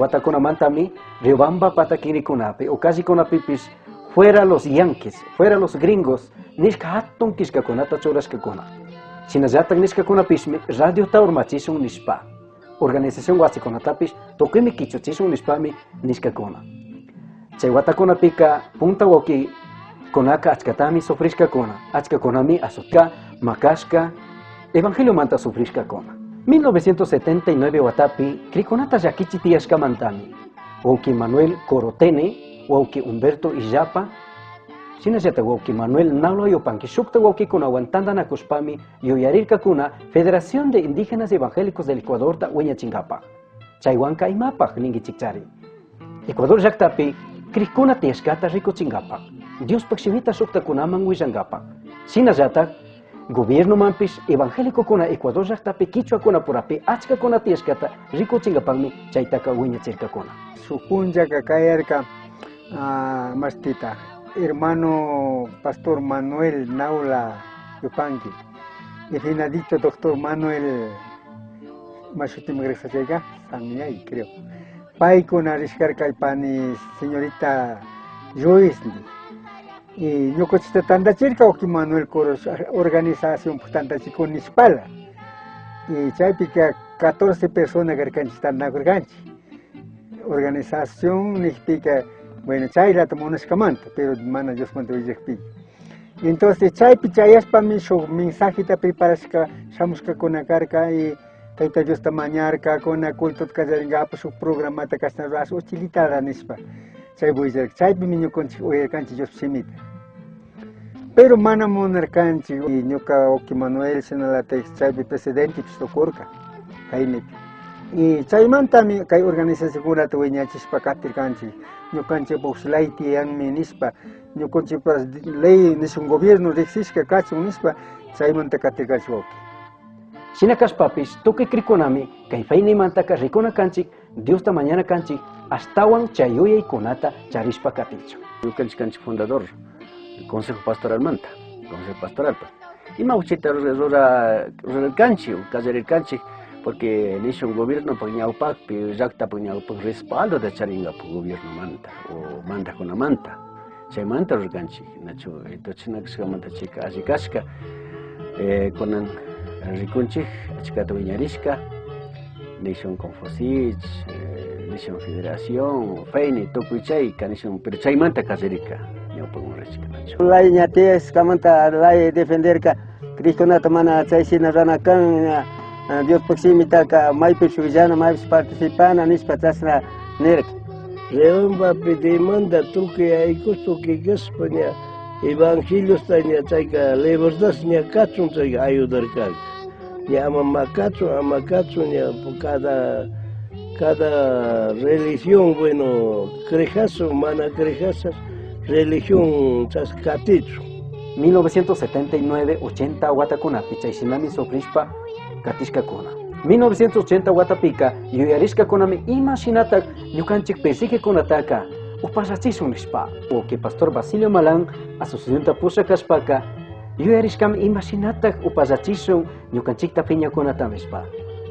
Chay watakunamantami Riobamba patakinikunapi o callekunapipis "Fuera los yanquis, fuera los gringos" nishka hatun killkakunata churashkakuna. Shinallatak nishkakunapishmi radiota urmachishun nishpa. Organización wasikunatapish tukuymi kichuchishun nishpami nishkakuna. Chay watakunapika punta wawkikunaka achkatami sufrishkakuna, achkakunami azutka, makashka, evangeliomanta sufrishkakuna. 1979 watapi crikunata llakichi tiyashkamantami wawki Manuel Corotene, wawki Humberto Illapa, shinallata wawki Manuel Naula Yupanqui shukta wawkikunawan tantanakushpami yuyarirkakuna Federación de Indígenas Evangélicos del Ecuadorta wiñachinkapaj. Chaywanka imapaj ninkichikchari. Ecuador llaktapi crikuna tiyashkata rikuchinkapaj, Diospaj shimita shuktakunaman willankapaj. Shinallatak gobiernomanpish evangélicokuna Ecuador llaktapi kichwakuna purapi achkakuna tiyashkata rikuchinkapakmi chaytaka wiñachirkakuna. Shuk punllaka kayarka mashtita hermano pastor Manuel Naula Yupanqui y finadito doctor Manuel mashutim chayka Sanyay, creo. Paykuna rishkarka pani señorita Joyce y ñukanchikta tantachirka wawki Manuel Coros organización tantachikun nishpala y chaypika 14 personas karkanchik tantanakurkanchik organización nishpika. Bueno, chaylata munashkamanta, pero mana Diosmanta willakpika. Entonces chaypi chayashpami shuk mensajeta preparashka shamushkakuna karka y Tayta Diosta mañarkakuna cultota kallarinkapak shuk programata kashna rurash uchilitada nishpa chay willarka. Chaypimi ñukanchik uyarkanchik Dios shimita, pero mana munarkanchik. Y ñuka wawki Manuel shinalatik chaypi presidentepish tukurka kaynipi y chaymantami kay organizacionkunata wiñachishpa katirkanchik. Ñukanchikpak ley tiyanmi nishpa, ñukanchikpas ley nishun gobierno riksishka kachun nishpa chaymanta katirkanchik, wawki. Shina kashpapish tukuy crikunami kay faynimantaka rikuna kanchik, Diosta mañana kanchik ashtawan chay yuyaykunata charishpa katichun. Ñukanchik kanchik fundador Consejo Pastoralmanta, Consejo Pastoralpa. Ima uchita rurarkanchik, kallarirkanchik, porque nishun gobiernopak ñawpakpi, llaktapak ñawpak respaldota charinkapak gobiernomanta o mandakkunamanta. Chaymanta rurarkanchik, nachu? Entonces chashna kashkamanta chayka alli kashka. Kunan rikunchik achkata wiñarishka, nishun Confosich, nishun Federación, Feini, tukuy chayka nishun, pero chaymanta kallarika ñawpakman rishka, nachu? Ley ña tiyashkamanta ley defenderka cristianata mana chay shina rana kan, Diospaj shimitaka maypish willana, maypish participana nishpa chashna nirka. Riobambapi demanda tukuy aykush tukuy kashpa ña evangeliosta ña chayka libertad ña kachun chayka ayudarkaka. Ña ama makachun, ama kachun ña cada religión, bueno, crejazo, mana crejasas, religión chas katichun. 1979-80 watakunapi chay shinami sufrishpa katishkakuna. 1980 watapika yuyarishkakunami ima shinatak ñukanchik persigekunataka upallachishun nishpa. Wawki pastor Basilio Malán asociacionta pusha kashpaka yuyarishkami ima shinatak upallachishun ñukanchikta piñakunata nishpa.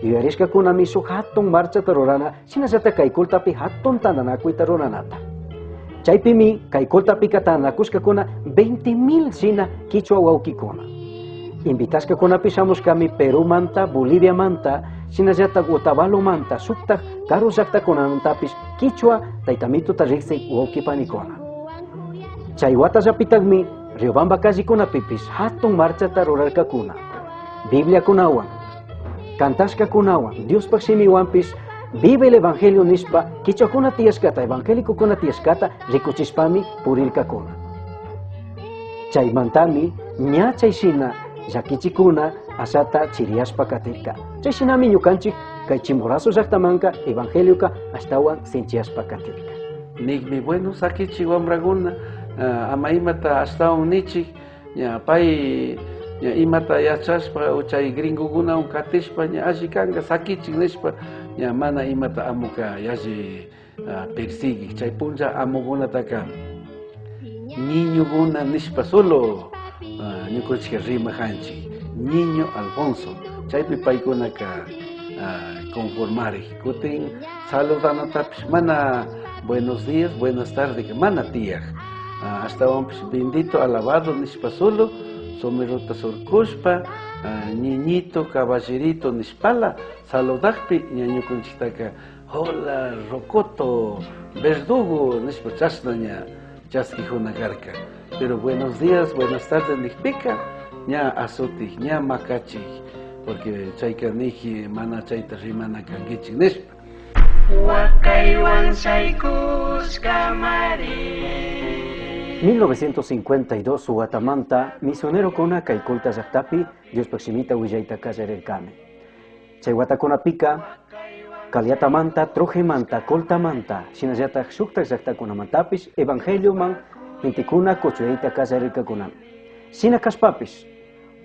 Yuyarishkakunami shuk hatun marchata rurana, shinallatak kay kultapi hatun tantanakuyta ruranata. Chaypimi kay kultapika tantanakushkakuna 20.000 shina kichwa wawkikuna. Invitashkakunapi shamushkami Perumanta, Boliviamanta, shinallatak Otavalo-manta, shuktak karu llaktakunamantapish kichwa taytamituta riksik wawki panikuna. Chay watallapitakmi Riobamba callekunapipish hatun marchata rurarkakuna. Bibliakunawan, kantashkakunawan, Diospaj shimiwanpish "Vive el Evangelio" nishpa kichwakuna tiyashkata, evangélicokuna tiyashkata rikuchishpami purirkakuna. Chaymantami ña chay shina llakichikuna ashata chiriyashpa katirka. Chay shinami ñukanchik kay Chimborazo llaktamanka evangelioka ashtawan sinchiyashpa katirka. Nigmi, bueno, sakichik wamrakuna, ama imata ashtawan nichik, ña pay ña imata yachashpa o chay gringokunawan katishpa ña alli kanka sakichik nishpa ña mana imata amuka yalli persigui. Chay punlla amukunataka niñokuna nishpa solo ñukanchik rimajanchik, niño Alfonso, chaypi paykunaka. Conformarik. Kutin saludanatapish mana buenos días, buenas tardes mana tiyak. Ashtawanpish bendito, alabado nishpa solo somerota surkushpa, ñiñito, caballerito nishpala saludakpi ñañukunchiktaka hola, rocoto, verdugo nishpa chashna ña chaskijuna karka. Pero buenos días, buenas tardes nikpika ña azutik, ña makachik, porque chayka niji mana chayta rimana kankichik nishpa. Wakaywan shaykushkamari. 1952 watamanta misionerokuna kay Colta llaktapi Diospaj shimita willayta kallarirkami. Chay watakunapika Caliatamanta, Trojemanta, Coltamanta, shinallatak shuktak llaktakunamantapish evangelioman gentekuna kuchuyayta kallarirkakunami. Shina kashpapish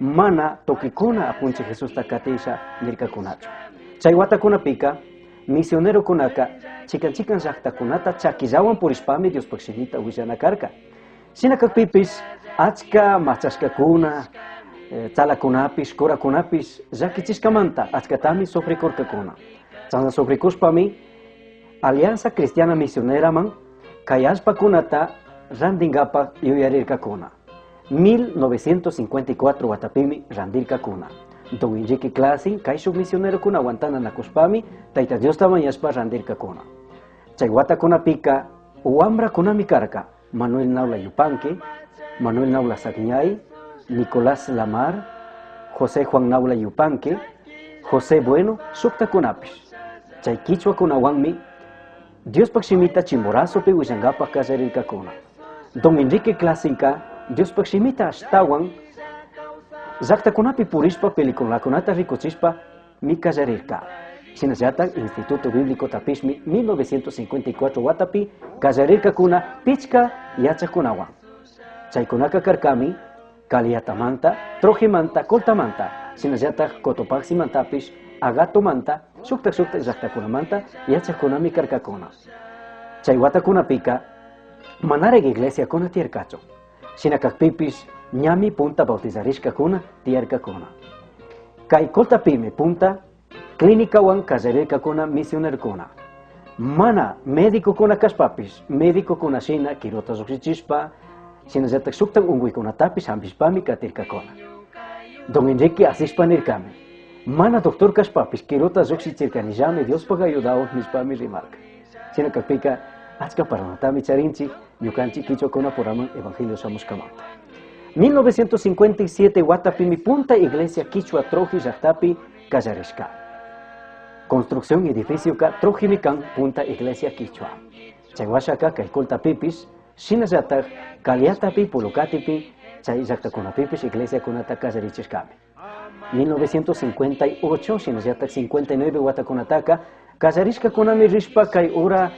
mana tukikuna apunchik Jesusta katisha nirkakunachu. Chay watakunapika misionerokunaka chikan chikan llaktakunata chakillawan purishpami Diospaj shimita willana karka. Shina kakpipish achka machashkakuna, tzalakunapish, kurakunapish llakichishkamanta achkatami sufrikurkakuna. Chashna sufrikushpami Alianza Cristiana Misioneraman kay allpakunata randinkapaj yuyarirkakuna. 1954 watapimi randirkakuna. Don Enrique Clasin kayshuk misionerokunawan tandanakushpami Tayta Diosta mañashpa randirkakuna. Chay watakunapika wamrakunami karka Manuel Naula Yupanqui, Manuel Naula Sagñay, Nicolás Lamar, José Juan Naula Yupanqui, José Bueno, shuktakunapish. Chay kichwakunawanmi Diospaj shimita Chimborazopi willankapak kallarirkakuna. Don Enrique Clasinka Diospaj shimita ashtawan llaktakunapi purishpa peliculakunata rikuchishpa mi kallarirka. Shinallatak Instituto Bíblico Tapishmi 1954 watapi kallarirkakuna pichka yachakunawan. Chaykunaka karkami Caliatamanta, Trojemanta, Coltamanta, shinallatak Cotopaximantapish, Agatomanta, shuktak shuktak llaktakunamanta yachakunami karkakuna. Chay watakunapika manarek iglesiakuna tiyarkachu. Shina kakpipish ñami punta bautizarishkakuna tiyarkakuna. Kay Coltapimi punta clínicawan kallarirkakuna misionerokuna. Mana médicokuna kashpapish, médicokuna shina kiruta llukshichishpa, shinallatak shuktak unkuykunatapish hampishpami katirkakuna. Don Enrique asishpa nirkami, mana doctor kashpapish kiruta llukshichirkanillami Diospaj ayudawan nishpami rimarka. Shina kakpika achka parlanatami charinchik ñukanchik kichwakuna puraman evangelio shamushkamanta. 1957 watapimi punta iglesia kichwa Troji llaktapi kallarishka. Construcción edificio ka Trojimi kan punta iglesia kichwa. Chay washaka kay Coltapipish, shinallatak Caliatapi, Pulukatipi, chay llaktakunapipish iglesiakunata kallarichishkami. 1958, shinallatak 59 watakunataka kallarishkakunami rishpa kay ura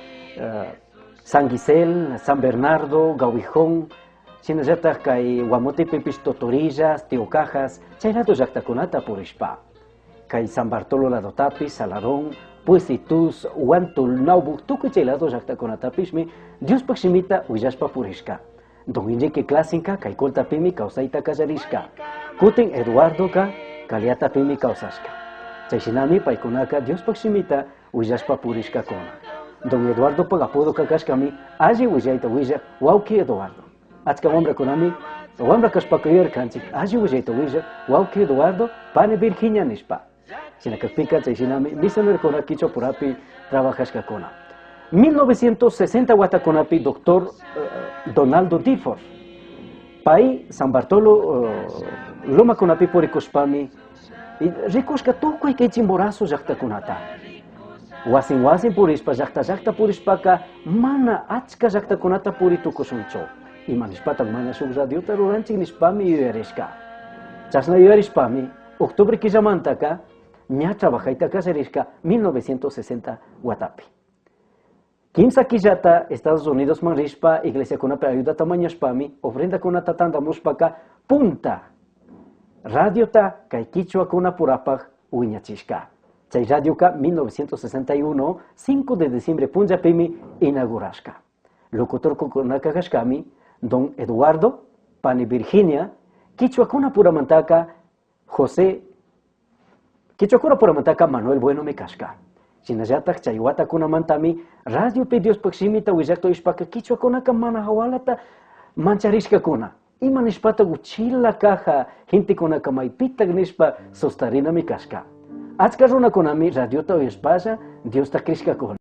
San Gisel, San Bernardo, Gawijón, shinallatak kay Guamotepepish Totorillas, Teocajas, chay rato llaktakunata purishpa. Kay San Bartolo ladotapish, Salarón, Puesitus, Huantul, Naubuk, tukuy chay lado llaktakunatapishmi Diospaj shimita willashpa purishka. Don Enrique Clasinka kay Coltapimi kawsayta kallarishka. Kutin Eduardoka Caliatapimi kawsashka. Chay shinami paykunaka Diospaj shimita willashpa purishkakuna. Don Eduardo apodo kashkami alli willayta willak wawki Eduardo. Achka wamrakunami wamra kashpaka yuyarkanchik alli willayta willak wawki Eduardo pani Virginia nishpa. Shina kakpika chay shinami misionerokuna kichwa purapi trabajashkakuna. 1960 watakunapi doctor Donaldo Difford pay San Bartolo lomakunapi purikushpami rikushka tukuy kay Chimborazo llaktakunata. Wasin wasin purishpa llakta llakta purishpaka mana achka llaktakunata puri tukushunchu. Ima nishpatak mana shuk radiota ruranchik nishpami yuyarishka. Chashna yuyarishpami octubre killamantaka ña trabajayta kallarishka 1960 watapi. Kimsa killata Estados Unidos man rishpa iglesiakunapi ayudata mañashpami ofrendakunata tandamushpaka punta radiota kay kichwakuna purapaj wiñachishka. Chay radioka 1961, 5 de diciembre punllapimi inaugurashka. Locutor kunaka kashkami don Eduardo pani Virginia, kichwakuna puramantaka José Quichuacurapuramantaca Manuel Buenomi cashca. Shinallataj chay huatacunamantami radiopi Diospaj shimita huillajta uyashpaca quichuacunaca mana jahualata mancharishcacuna. Ima nishpata uchila caja gentecunaca maipitaj nishpa sustarinami cashca. Achca runacunami radiota uyashpalla Diosta crishcacuna.